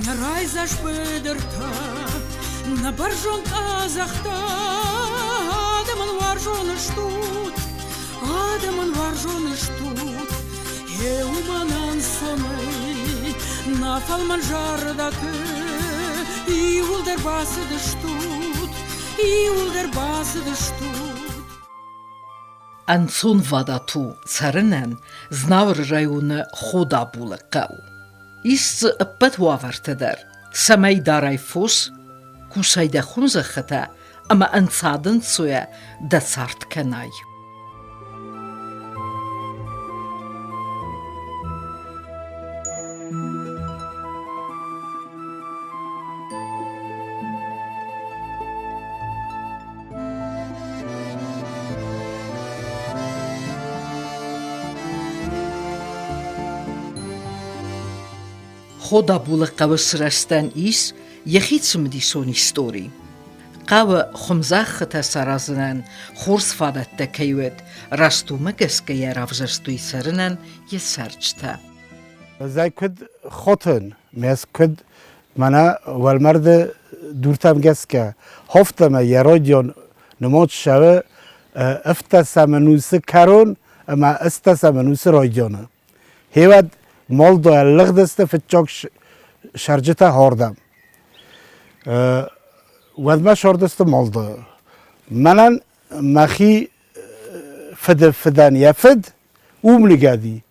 Нӕ райдзаст быдыртӕ, нӕ бӕрзонд къӕдзӕхтӕ, адӕмӕн уарзон стут, адӕмӕн уарзон стут. Гъе уымӕн ӕнцонӕй нӕ фӕлмӕн зӕрдӕты иууылдӕр бацыдыстут, иууылдӕр бацыдыстут. Ӕнцонвадат у цӕрынӕн Знауыры районы Ходабулы хъӕу. Ис дзы ӕппӕт уавӕртӕ дӕр, цӕмӕй дарай фос, кусай дӕ хуымзӕххытӕ ӕмӕ ӕнцад-ӕнцойӕ дӕ цард кӕнай. Ходабулы хъӕуы сырӕзтӕн ис йӕхи цымыдисон истори. Хъӕуы хуымзӕххытӕ саразынӕн хорз фадӕттӕ кӕй уыд, раст уымӕ гӕсгӕ йӕ равзӕрстой цӕрынӕн йӕ цӕрджытӕ. Зӕй куыд хотын, мӕс куыд мӕнӕ уӕлмӕрды дуртӕм гӕсгӕ хофтӕмӕ йӕ родион нымод ссӕуы ӕфтӕсӕм ӕнусы кӕрон ӕмӕ ӕстӕсӕм ӕнусы райдианы. Хевӕд Молдойӕ лыгъдысты фыццаг сӕрджытӕ хордӕм. Уӕдмӕ сордысты Молдойы. Мӕнӕн мӕхи фыды фыдӕн йӕ фыд уым ныгӕди,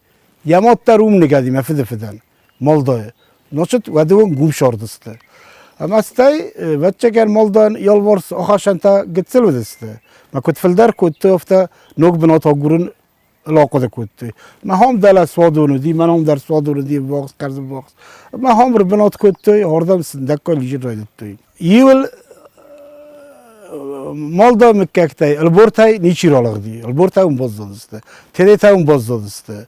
йӕ мад дӕр уым ныгӕди мӕ фыды фыдӕн, Молдойы. Ночет уӕды онг уым сордысты. Ӕмӕ стӕй, ӕвӕццӕгӕн, Молдойӕн елворс ахасӕнтӕ гыццыл уыдысты. Мӕ куыд фылдӕр кодтой, афтӕ ног бынат агурын ахъуыды кодтой. Мӕ хом дӕлӕ суадон уыди, мӕ ном дӕр суадон уыди ввахс, хӕрз ввахс. Мӕ хом ӕрбынат кодтой, ардӕм сындӕггай лидзын райдыдтой. Иуыл Молдо мыггӕгтӕй ӕлбортӕй ничи ралыгъди. Ӕлбортӕ уым баззадысты, Теретӕ уым баззадысты.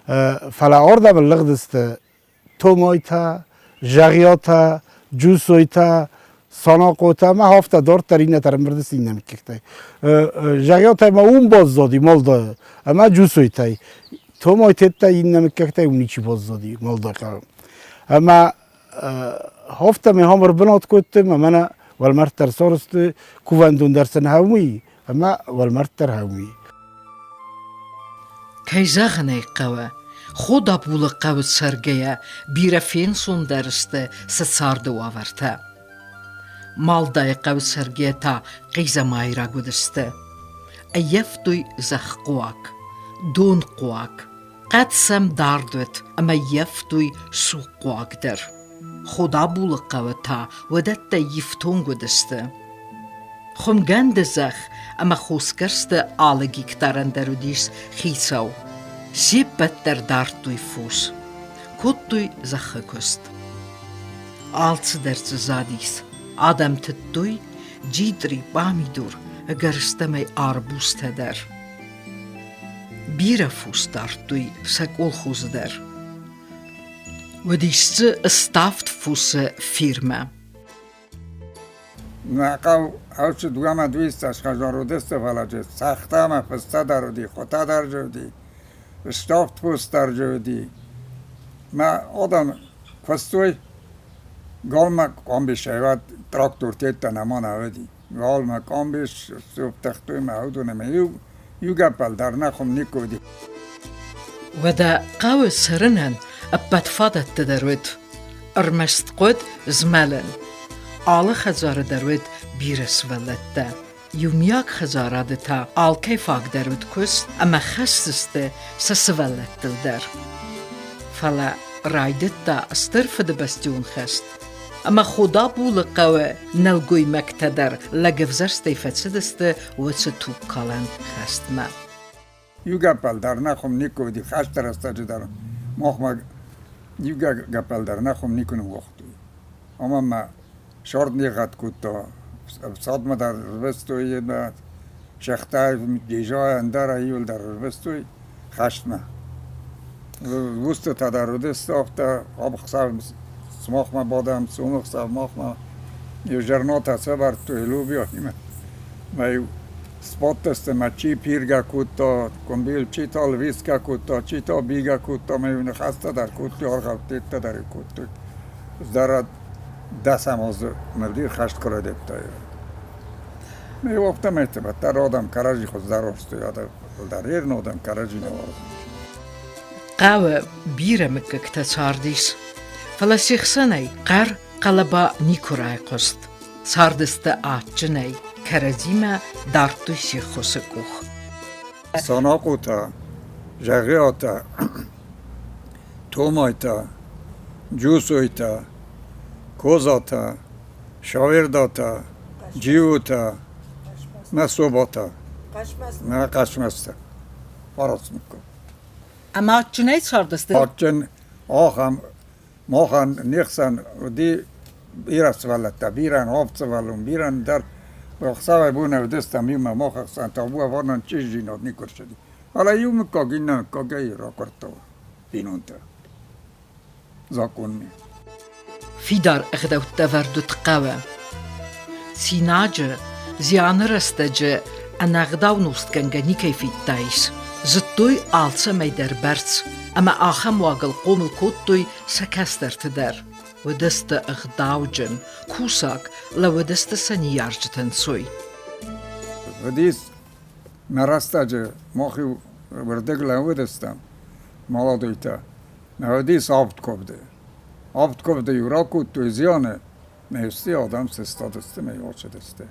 Фӕлӕ ардӕм лыгъдысты Томойтӕ, Зӕгъиатӕ, Джусойтӕ, Санахъотӕ ӕмӕ афтӕ дарддӕр иннӕтӕ ӕрӕмбырд сты иннӕ мыггӕгтӕй. Зӕгъиатӕй ма уым баззади Молдойы ӕмӕ Джусойтӕй. Томойтеттӕй иннӕ мыггӕгтӕй уым ничи баззади Молдойы хъӕуы. Ӕмӕ Афтӕ ме хам ӕрбынат кодтой ӕмӕ мӕнӕ уӕлмӕрдтӕ ӕрцарӕзтой, кувӕндон дӕр сын хӕуы ӕмӕ уӕлмӕрд дӕр хӕуы. Кӕй зӕгъын ӕй хъӕуы, Ходабулы хъӕуы цӕргӕйӕ бирӕ фенцондӕр сты сӕ царды уавӕртӕ. Малдайы хъӕуы цӕргӕйӕ та хъизӕмайраг уыдысты. Ӕййӕфтой зӕххъуаг, донхъуаг. Хъӕд сӕм дард уыд ӕмӕ ййӕфтой сугхъуаг дӕр. Ходабулы хъӕуы та уыдӕттӕ ифтонг уыдысты. Хуымгӕнды зӕхх ӕмӕ хосгӕрсты алы гектарӕн дӕр уыдис хицау. Се ппӕт дӕр дардтой фос, кодтой зӕххы куыст. Алцыдӕр дзы задис. Адӕм тыдтой джитъри, пъамидор, ӕгӕрыстӕмӕй арбузтӕ дӕр. Бирӕ фос дардтой сӕ колхозы дӕр. Уыдис дзы ставд фосы фермӕ. Нӕ хъӕу ӕрцыд уӕмӕ дуистӕс хӕдзародӕстӕ фӕлӕджы цагъта ӕмӕ фыста дӕр уыди, хуытӕ дӕр дзы уыди, ставд фос дӕр дзы уыди. Мӕ адӕм куыстой галмӕ къамбисӕй, уӕд трактор тедта нӕма нӕ уыди. Галмӕ къамбис сыфтыгътой мӕ уыдон ӕмӕ иу, иу гӕппӕл дӕр нӕ хуым никуы уыди. Уӕдӕ хъӕуы цӕрынӕн ӕппӕт фадӕттӕ дӕр уыд. Ӕрмӕст хъуыд змӕлын. Алы хӕдзары дӕр уыд бирӕ сывӕллӕттӕ. Иумиаг хӕдзарады та алкӕй фаг дӕр уыд куыст ӕмӕ хӕсдзысты сӕ сывӕллӕттыл дӕр. Фӕлӕ райдыдта Стыр Фыдыбӕстӕйон хӕст, ӕмӕ Ходабулы хъӕуы нӕлгоймӕгтӕ дӕр лӕгӕвзӕрстӕй фӕцыдысты уыцы тугкалӕн хӕстмӕ. Иу гӕппӕл дӕр нӕ хуым никуы уыди, хӕсты рӕстӕджы дӕр махмӕ иу гӕппӕл дӕр нӕ хуым никуы ныууагътой. Ӕмӕ мӕ сӕрд не гъгъӕд кодта, ӕфсадмӕ дӕр ӕрвыстой, ӕмӕ сӕгътӕ, дежа, ӕндӕр иуылдӕр ӕрвыстой хӕстмӕ. Устытӕ дӕр уыдысты афтӕ, ӕхсӕв сымахмӕ бадӕм, сомӕхсӕв махмӕ. Иу зӕрнатӕ сӕвӕрдтой лубиаимӕ. Мӕ-иу сбадтысты мӕ чи пиргӕ кодта, къуымбил, чи та лвисгӕ кодта, чи та бийгӕ кодта, мӕ-иу ныхӕстӕ дӕр кодтой, аргъӕуттӕ дӕр-иу кодтой. Здара 10 азы мӕвдир хӕст куы райдыдта. Ме афтӕмӕйты бӕттӕр адӕм кӕрӕдзи хуыздӕр уарзтой, фылдӕр ирон адӕм кӕрӕдзи нӕ уарзынц. Хъӕуы бирӕ мыггӕгтӕ цардис, фӕлӕ се хсӕнӕй хъӕр хъӕлӕба никуы райхъуыст. Цардысты адджынӕй, кӕрӕдзимӕ дардтой се ххуысы къух. Санахъотӕ, Зӕгъиатӕ, Томайтӕ, Джусойтӕ, Козатӕ, Шавердатӕ, Джиотӕ, мӕ Собатӕ, мӕ Хъӕцмӕзтӕ. Фараст мыггаг. Ӕмӕ адджынӕй цардысты? Адджын ахӕм махӕн не хсӕн уыди бирӕ сывӕллӕттӕ, бирӕ авд сывӕллон, бирӕ ӕндӕр. Ӕхсӕвӕй бонӕй уыдыстӕм иумӕ, мах ӕхсӕн та уӕвӕнӕн чызджинад никуы рцыди. Фӕлӕ иу мыггаг иннӕ мыггагӕй ракуырдта бинонтӕ законмӕ. Фидар ӕгъдӕуттӕ ӕвӕрд уыд хъӕуы. Цинаджы, зианы рӕстӕджы ӕнӕгъдау нозтгӕнгӕ никӕй федтаис. Зыдтой алцӕмӕй дӕр бӕрц ӕмӕ ахӕм уагыл хъомыл кодтой сӕ кӕстӕрты дӕр. Уыдысты ӕгъдауджын, кусаг, лӕууыдысты сӕ ныййарджыты ӕнцой. Уыдис нӕ рӕстӕджы мах-иу уырдыг лӕууыдыстӕм, молодойтӕ. Нӕ уыдис авд куывды. Авд куывды-иу ракодтой зианы, ме сты адӕм сыстадысты ме ацыдысты.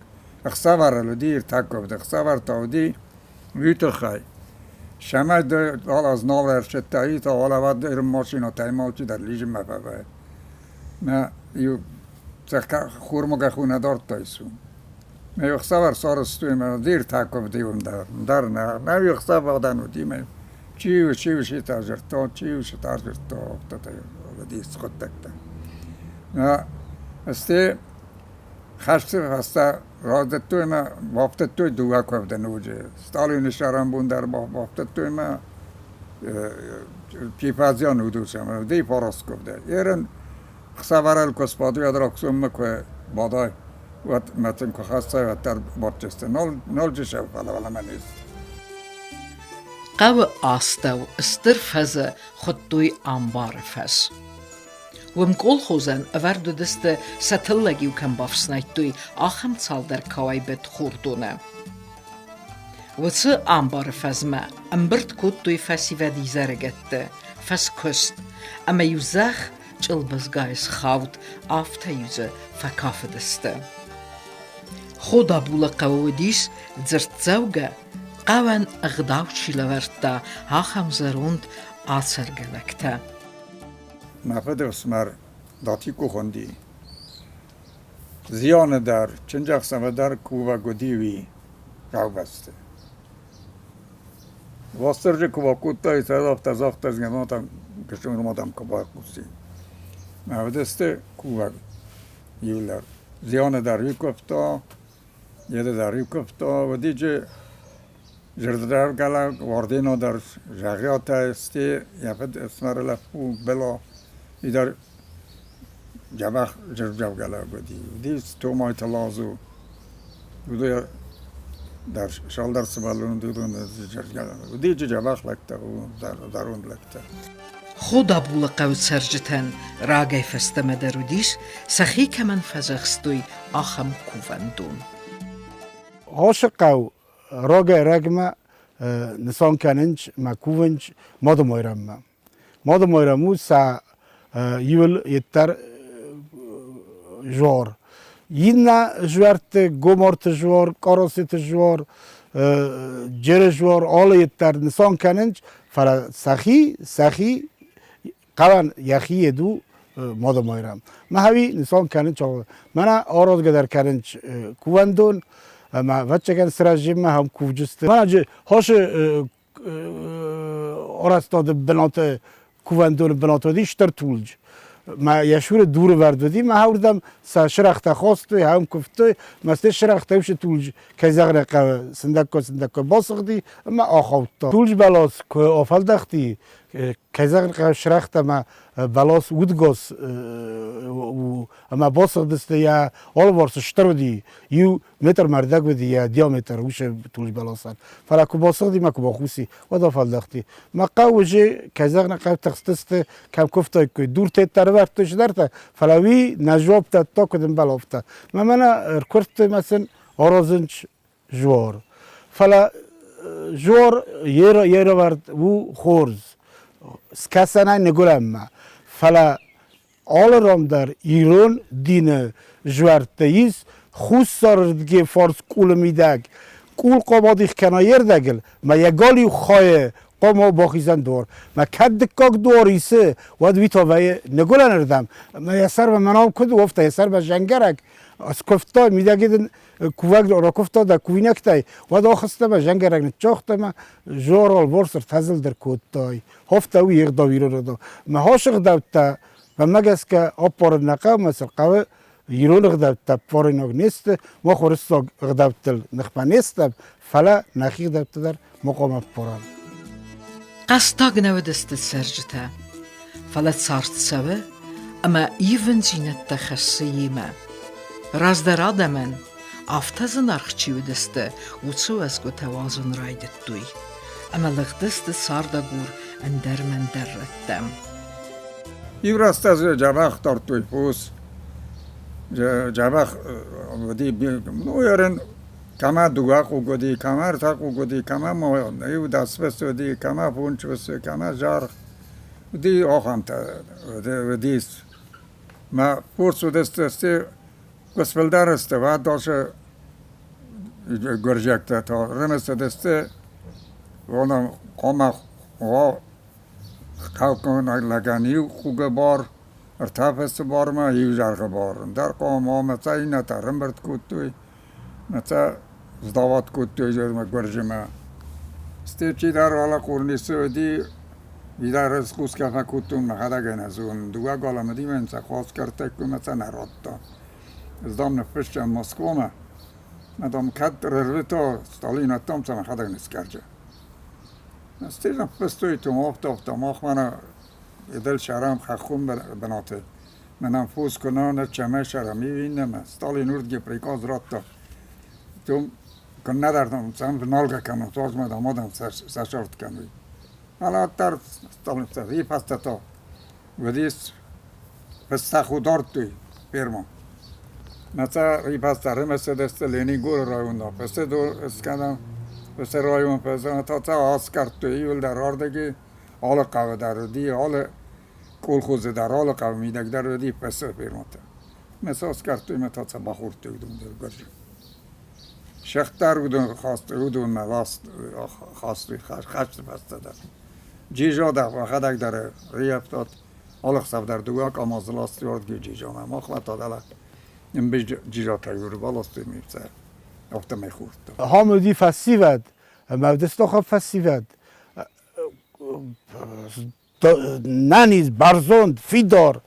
Ӕхсӕвӕрыл уыди ӕртӕ куывды, ӕхсӕвӕр та уыди уый тыххӕй. Сӕмӕ аз нал ӕрсыдта, та алӕвӕд машинӕтӕй алчидӕр лизынмӕ фӕвӕййы. Мӕ иу хурмӕ ху нӕ дардтай су. Мӕ ӕхсӕвӕр сарӕзтой мӕ ӕртӕ куывды дӕр нӕ. Мӕ ӕхсӕвӕдӕн уыди мӕ чи чи чи та дзырдта, чи чи та дзырдта, афтӕтӕ уыди хъуыддӕгтӕ. Стӕй хӕсты фӕстӕ райдыдтой ӕмӕ бафтыдтой дыууӕ куывды ноджы. Сталины сӕрӕнбон дӕр бафтыдтой ӕмӕ Пипадзиан уыдысӕм, уыди фараст куывды. Ерын хсӕвӕрыл куы сбадой, ӕд куы бадай, уӕд мӕ сын куы хӕссай, уӕддӕр бадтысты. Нал, нал джысӕв, фӕлӕ фӕлӕ мӕ Хъӕуы астӕу стыр фӕзы хуыдтой Амбары фӕз. Уым колхозӕн ӕвӕрд уыдысты, сӕ тыллӕг-иу кӕм бафснайдтой, ахӕм цалдӕр кауӕйбыд хордоны. Уыцы амбары фӕзмӕ ӕмбырд кодтой фӕсивӕд изӕрыгӕтты, фӕскуыст, ӕмӕ-иу зӕхх чъылбызгай схауд, афтӕ-иу дзы фӕкафыдысты. Ходабулы хъӕуы уыдис дзырддзӕугӕ, хъӕуӕн ӕгъдау чи лӕвӕрдта, ахӕм зӕронд ацӕргӕ лӕгтӕ. Мӕ фыдыфсымӕр Датикъо хуынди. Зианы дӕр, чындзӕхсӕвы дӕр кувӕг уыди уый хъӕубӕсты. Уастырджи куы бакодтай, афтӕ загъта, зӕгъгӕ, гыццыл куы байхъуси. Мӕ уыдысты кувӕг иу лӕг. Зианы дӕр уый куывта, еды дӕр уый куывта, уыди зӕрдӕргӕлӕг ордено дӕр зӕгъиатӕ сты, йӕ фыд ӕфсымӕры лӕппу Бела, уый дӕр дзӕбӕх зӕрдӕргӕлӕг уыди. Уыдис Томайты Лазо, уыдон дӕр цалдӕр сывӕллоны уыдон уыди дзӕбӕх лӕгтӕ, зӕронд лӕгтӕ. Ходабулы хъӕуы цӕрджытӕн рагӕй фӕстӕмӕ дӕр уыдис, сӕхи кӕмӕн фӕдзӕхстой, ахӕм кувӕндон. Хосы хъӕу рагӕй-рӕгмӕ нысан кӕнынц мӕ кувынц Мады-Майрӕммӕ. Мады-Майрӕм у сӕ иуыл йеддӕр жор. Иннӕ жуӕртты Гоморты жуар, Къаросеты жуар, Джеры жуар алы йеддӕр нысан кӕнынц, фӕлӕ сӕхи, сӕхи хъӕуӕн йӕхи йед у Мады-Майрӕм. Мӕхӕуи нысан кӕнынц, мӕнӕ аразгӕ дӕр кӕнынц кувӕндон, ӕмӕ ӕвӕццӕгӕн сырӕзимӕ ахӕм кувджысты. Мӕнӕ хосы арӕзтады бынаты кувӕндоны бынаты уыди стыр тулдз. Мӕ йӕ суры дуры вӕрд уыди, мӕ уырдӕм сӕ сырӕгътӕ хостой, ахӕм куывтой, мӕ стӕй сырӕгътӕ уыцы тулдз, кӕй зӕгъын ӕй хъӕуы, сындӕггай-сындӕггай басыгъди ӕмӕ ахаудта. Тулдз бӕлас куы афӕлдӕхти, кӕй зӕгъын хъӕуы, сырӕгътӕ мӕ Бӕлас удгас у ӕмӕ басыгъдысты йӕ алыварс стыр уыди, иу метр мӕрдӕг уыди йӕ диаметр уыцы тулдз бӕласӕн. Фӕлӕ куы басыгъди мӕ куы бахуси, уӕд афӕлдӕхти. Мӕ хъӕуы же, кӕй зӕгъын хъӕуы, тыхстысты, кӕм куывтаиккой, дуртӕ ӕрӕвӕрдтой чидӕртӕ, фӕлӕ уый нӕ жуапп дӕтта, куыд ӕмбӕлы, афтӕ. Мӕ мӕнӕ ӕркуырдтой мӕ сын аразынц жуар. Фӕлӕ жуар йе рӕвӕрд у хорз, скӕсӕнӕй ныгуылӕнмӕ. Фӕлӕ алы ран дӕр ирон дины жуӕрттӕ ис хуссарырдыгӕй фарс къулы мидӕг. Къул хъуамӕ кӕна йе рдӕгыл, мӕ йӕ галиу хайы хъуамӕ бахизӕн дуар. Мӕ кӕд дыккаг дуар исы, уӕд уый та вӕййы ныгуылӕнырдӕм. Мӕ йӕ сӕрмӕ мӕнау куыд у, афтӕ йӕ сӕрмӕ зӕнгӕрӕг скуывта, мидӕгӕй дын кувӕг ракуывта дӕ кувинӕгтӕй, уӕд ахызтӕ мӕ зӕнгӕрӕг ныццагъта мӕ зорал борсыр тӕзылдӕр кодтай. Хофтӕ уый ӕгъдау ирон ӕгъдау. Мӕ хос ӕгъдӕуттӕ мӕнмӕ гӕсгӕ аппарын нӕ хъӕуы, мӕ сыл хъӕуы ирон ӕгъдӕуттӕ аппаринаг не сты, мах уырыссаг ӕгъдӕуттыл ныхмӕ не стӕм, фӕлӕ нӕхи ӕгъдӕуттӕ дӕр ма хъуамӕ аппарӕм. Хъӕстаг нӕ уыдысты цӕрджытӕ, фӕлӕ цард цӕуы ӕмӕ ивындзинӕдтӕ хӕссы йемӕ. Раздӕр адӕмӕн афтӕ зынаргъ чи уыдысты, уыцы уӕзгуытӕ уадзын райдыдтой ӕмӕ лыгъдысты цардагур ӕндӕр-мӕндӕр рӕттӕм. Иу рӕстӕджы дзӕбӕх дардтой фос, дзӕбӕх уыди, ну, ерын кӕмӕ дыууӕ хъуг уыди, кӕмӕ ӕртӕ хъуг уыди, кӕмӕ иу дӕс фысы уыди, кӕмӕ фондз фысы, кӕмӕ зӕргъ. Уыди ахӕмтӕ уыдис. Мӕ фос уыдысты, сте куы сфылдӕр сты, уӕд ацы гуырдзиӕгтӕ та рымысыдысты, уонӕн хъуамӕ уа хъӕуккаг лӕгӕн иу хъугы бар, ӕртӕ фысы бармӕ, иу зӕргъы бар. Ӕндӕр хъуамӕ ӕмӕ сӕ иннӕтӕ ӕрӕмбырд кодтой, ӕмӕ сӕ сдават кодтой Гуырдзымӕ. Стӕй чидӕр уӕлӕ Хъорнисы уыди, Идар скъускӕ фӕкодтон мӕхӕдӕг ӕнӕзон. Дыууӕ галӕмӕ димӕн сӕ хос кӕртӕккой мӕ сӕ нӕ радта. Ӕз дам ныффыстон Москвамӕ. Мӕ дам кӕд рарвыта Сталин, ӕддам сӕ мӕхӕдӕг ныскӕрджы. Стӕй ныффыстой том афтӕ, афтӕ мах мӕнӕ эдел сӕрӕм хӕххон бынаты. Мӕнӕн фос куы нӕ нӕ сӕрӕм иннӕмӕ. Сталин уырдыгӕй приказ радта. Том куыннӕ дардам, сӕм налгӕ кӕнут, уӕзмӕ дам адӕм сӕ сӕрд кӕной. Фӕлӕ уӕддӕр фӕстӕ уыдис фыстӕг дардтой фермӕ. Нӕ рипӕстӕ ӕрымысыдысты Ленингоры районмӕ. Фысты скӕнӕм, фысты район фысты та аскъӕрдтой иуылдӕр ардыгӕй, алы хъӕуы дӕр уыди, алы колхозы дӕр, алы хъӕуы мидӕг дӕр уыди фысты фермӕтӕ. Мӕ сӕ аскъӕрдтой ӕмӕ та сӕ бахордтой уыдон дӕр гуырдзы. Сӕгътӕ уыдон хастой, уыдонмӕ хастой хӕсты фӕстӕ дӕр. Джизо дӕр мӕхӕдӕг дӕр рыййӕфтат, алы ӕхсӕв дӕр дыууӕ къамазы ластой ардыгӕй Джизомӕ. Махмӕ та дӕлӕ ӕмбис Джизатӕй ӕрбаластой мипцӕ, афтӕмӕй хордта. Ахӕм уыди фӕсивӕд, ӕмӕ ӕвдыста фӕсивӕд. Нӕниз, бӕрзонд, фидар.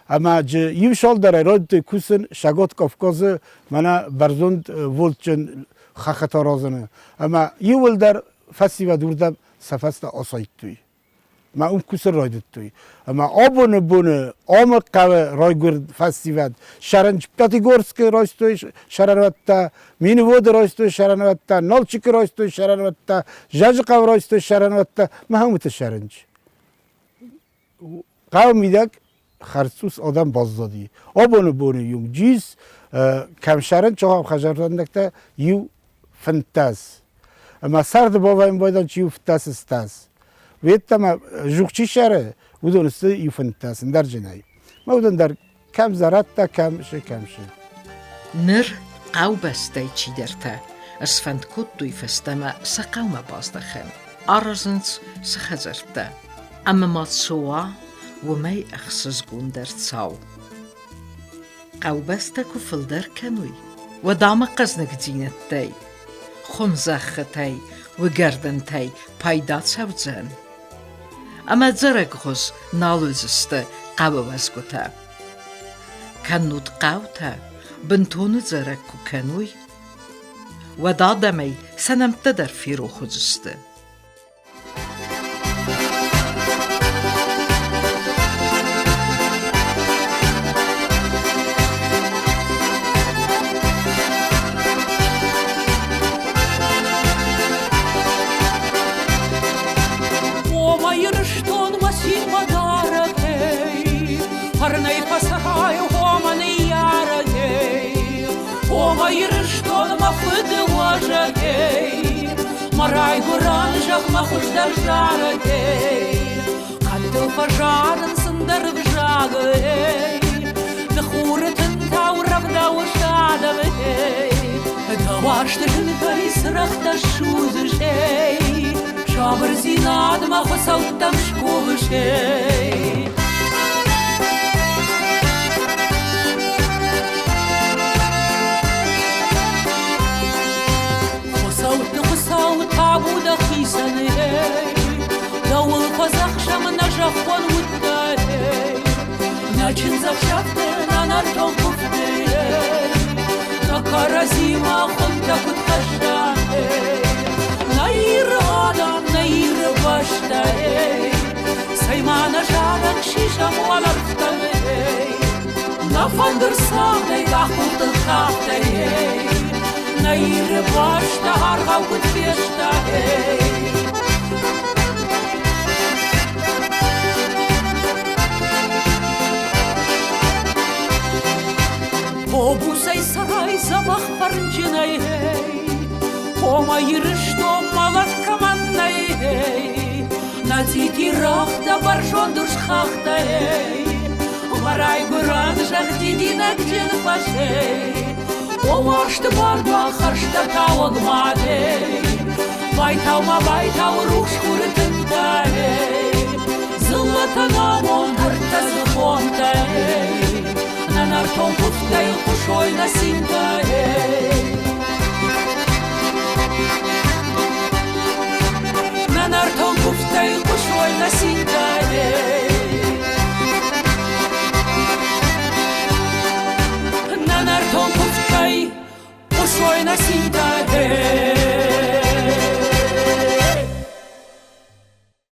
Ӕмӕ иу салдӕрӕй райдыдтой кусын Сӕгат Кавказы мӕнӕ бӕрзонд волтджын хӕххытӕ аразыны. Ӕмӕ иууылдӕр фӕсивӕд уырдӕм сӕ фӕстӕ асайдтой. Мӕ уым кусын райдыдтой. Ӕмӕ абоны боны амы хъӕуы райгуырд фӕсивӕд Шаран Пятигорскы райстой сӕрӕнуӕттӕ, Минводы райстой сӕрӕнуӕттӕ, Налчикы райстой сӕрӕнуӕттӕ, Зӕджыхъӕуы райстой сӕрӕнуӕттӕ, Мӕхӕмыты сӕрынч. Хъӕуы мидӕг хӕрзцъус адӕм баззади. Абоны боны иу джиз, кӕм сӕрын, чохам хӕзӕрдӕндӕгтӕ иу 15. Ӕмӕ сӕрды бавӕйын байдан чи иу 15 стӕс. Ведтӕмӕ жух чи сӕры, уыдон сты иу 15, ӕндӕрджынӕй. Мӕ уыдон дӕр кӕм зӕрӕдтӕ, кӕм сы, кӕм сы. Ныр хъӕубӕстӕй чидӕртӕ сфӕнд кодтой фӕстӕмӕ сӕ хъӕумӕ баздӕхын, аразынц сӕ хӕдзӕрттӕ. Ӕмӕ ма цы уа, уымӕй ӕхсызгондӕр цау. Хъӕубӕстӕ куы фылдӕр кӕной, уӕд амы хъӕзныгдзинӕдтӕй, хуымзӕххытӕй, уыгӕрдӕнтӕй пайда цӕудзӕн. Ӕмӕ ӕдзӕрӕггъуыз нал уыдзысты хъӕуы уӕзгуытӕ. Кӕннод хъӕутӕ бынтон ӕдзӕрӕг куы кӕной, уӕд адӕмӕй сӕ нӕмттӕ дӕр ферох уыдзысты. зарӕгӕй, Мӕ райгуырӕн зӕхмӕ хуыздӕр зарӕгӕй. Хъӕдтыл фӕзарынц ӕндӕр ӕвзагӕй, Ды хуры тынтау рӕвдауыс адӕмӕй. Дӕ уарзты зынтӕй цырӕгътӕ ссудзыс, эй, Сабырдзинадмӕ хуыцӕуттӕм скувыс, эй. Хуыцӕутты Хуыцау табу дӕхицӕн, эй, Дӕуыл фӕдзӕхсӕм нӕ зӕххон удтӕ, эй. Нӕ чындзӕхсӕвты, нӕ нӕртон куывды, эй, Нӕ кӕрӕдзимӕ хуынтӕ куыд хӕссӕм, эй. Нӕ Иры адӕм, нӕ Иры бӕстӕ, эй, Цӕй ма нӕ зарӕг сисӕм уӕлӕрвтӕм, эй. Нӕ фӕндыр цагъдӕй, къахбылтыл кафтӕй, эй, Нӕ Иры бӕстӕ аргъау куыд феста, эй. Обусӕй сӕрӕй дзӕбӕх фӕрнджынӕй, эй, Ома Ирыстон мӕлӕт кӕмӕн нӕй, эй, Нӕ цъити рӕгътӕ бӕрзонд урс хӕхтӕ, эй, Мӕ райгуырӕн зӕхх дидинӕгджын фӕзӕй. О уарзты бардуаг хӕрзтӕ тауӕг мадӕй, Байтау ма байтау рухс хуры тынтӕ, эй, Дзыллӕтӕн амонд ӕртӕ дзыхонтӕ, эй, Нӕ нӕртон куывдтӕй хъуысой нӕ цинтӕ, эй.